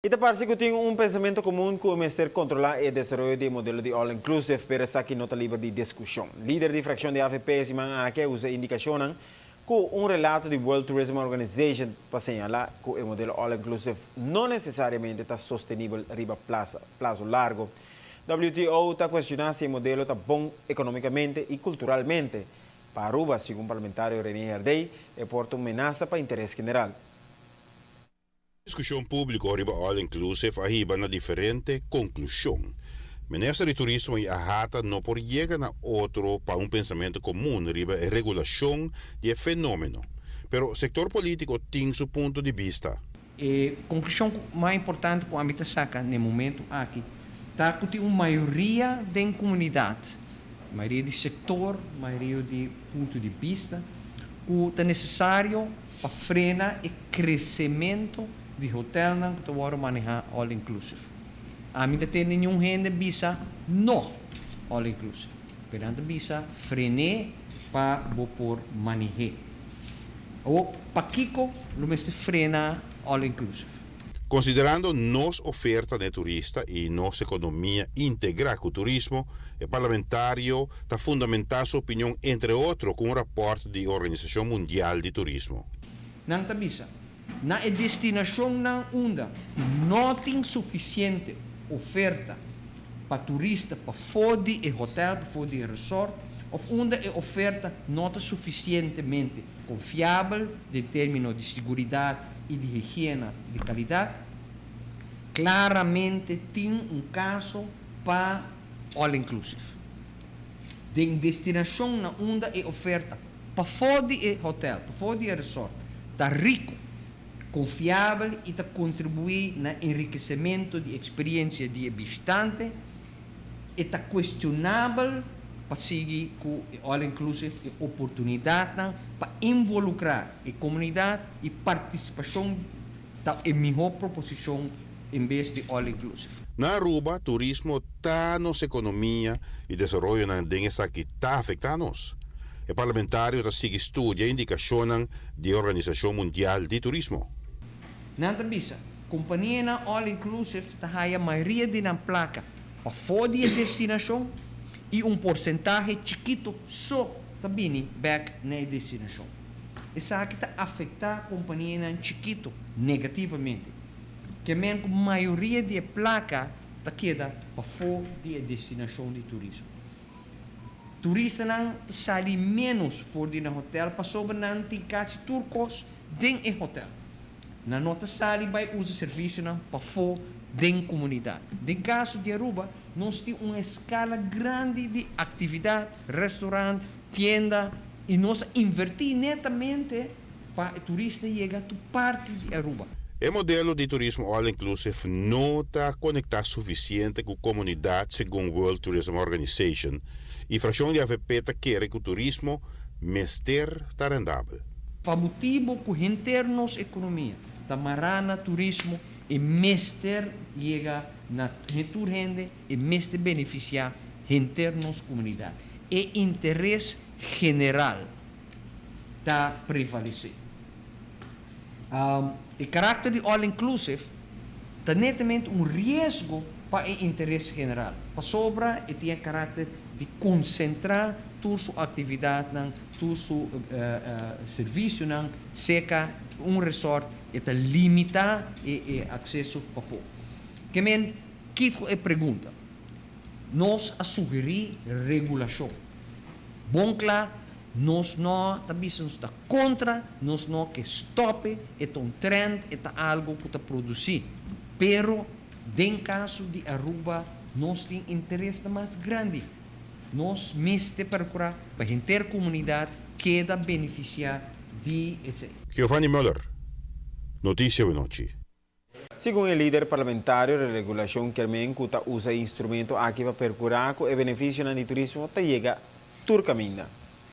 I ta parse ku tin un pensamentu komun ku mester kontrolá e desaroyo di e modelo di all inclusive, pero esaki no ta liber di diskushon. Lider di frakshon di avp e siman aki a usa e indikashonnan ku un relato di World Tourism Organization pa señalá ku e modelo all inclusive no nesesariamente ta sostenibel riba plaso largu. WTO ta kuestioná si e modelo ta bon ekonomikamente i kulturalmente pa Aruba, segun parlamentario René Herdé, e por ta un menasa pa interes general. Diskushon públiko riba All Inclusive a hiba na diferente konklushon. Minister di Turismo i AHATA no por yega na otro pa un pensamentu komun riba e regulashon di e fenómeno. Pero sektor polítiko tin su punto di bista. E konklushon mas importante ku ami ta saka na e momentu aki ta ku tin un mayoria den komunidat, mayoria di sektor, mayoria di punto di bista ku ta nesesario pa frena e kresementu di hotelnan ku ta wòrdu manehá all inclusive. Ami ta tende niun hende bisa no all inclusive, pero nan ta bisa fren'é pa bo por maneh'é. Awor, pakiko lo mester frena all inclusive? Konsiderando nos oferta na e turista i nos ekonomia integrá ku turismo, e parlamentario ta fundamentá su opinion entre otro ku un rapòrt di Organisashon Mundial di Turismo. Nan ta bisa, Na e destinashonnan unda no tin sufisiente oferta pa turista pafó di e hotèl, pafó di e resòrt, òf unda e oferta no ta sufisientemente konfiabel den término di siguridat i di higiena di kalidat, klaramente tin un kaso pa all inclusive. Den destinashon na unda e oferta pafó di e hotèl, pafó di e resòrt, ta riku, konfiabel i ta kontribuí na enrikesementu di eksperiensia di e bishitante, e ta kuestionabel pa sigui ku e all inclusive, e oportunidatnan pa involukrá e komunidat i partisipashon ta e mihó proposishon en bes di all inclusive. Na Aruba, turismo ta nos ekonomia i desaroyonan den esaki ta afektá nos. E parlamentario ta sigui studia indikashonnan di e Organisashon Mundial di Turismo. Nan ta bisa, kompanianan all inclusive ta haya mayoria di nan plaka pafó di e destinashon i un porsentahe chikito so ta bini bèk na e destinashon. Esaki ta afektá kompanianan chikito negativamente. Ke men ku mayoria di e plaka ta keda pafó di e destinashon di turismo. Turistanan ta sali ménos for di nan hotèl pasobra nan tin kasi tur kos den e hotèl. Nan no ta sali bai usa servisionan pafó den komunidat. Den kaso di Aruba, nos tin un eskala grandi di aktividat, restaurant, tienda i nos a invertí netamente pa e turista yega tur parti di Aruba. E modelo di turismo all inclusive no ta konektá sufisiente ku komunidat segun World Tourism Organization i frakshon di avp ta kere ku turismo mester ta rendabel. Pa motibu ku henter nos ekonomia ta mará na turismo e mester yega na tur hende, e mester benefisiá henter nos komunidat. E interes general ta prevalesé. E karakter di all inclusive ta netamente un riesgo pa e interes general, pasobra e tin e karakter di konsentrá tur su aktividatnan, tur su servisionan serka un resort, e ta limitá e akseso pafó. Ke men, kiko e pregunta? Nos a sugerí regulashon. Bon kla, nos no ta bisa nos ta kontra, nos no ke stòp e, e ta un trend, e ta algu ku ta produsí. Pero den kaso di Aruba nos tin interesnan mas grandi. Nos mester perkurá pa henter komunidat keda benefisiá di esei. Giovanni Muller, Noticia Wenochi. Segun e lider parlamentario, re-regulashon kier men ku ta usa e instrumento aki pa perkurá ku e benefisionan di turismo ta yega tur kaminda.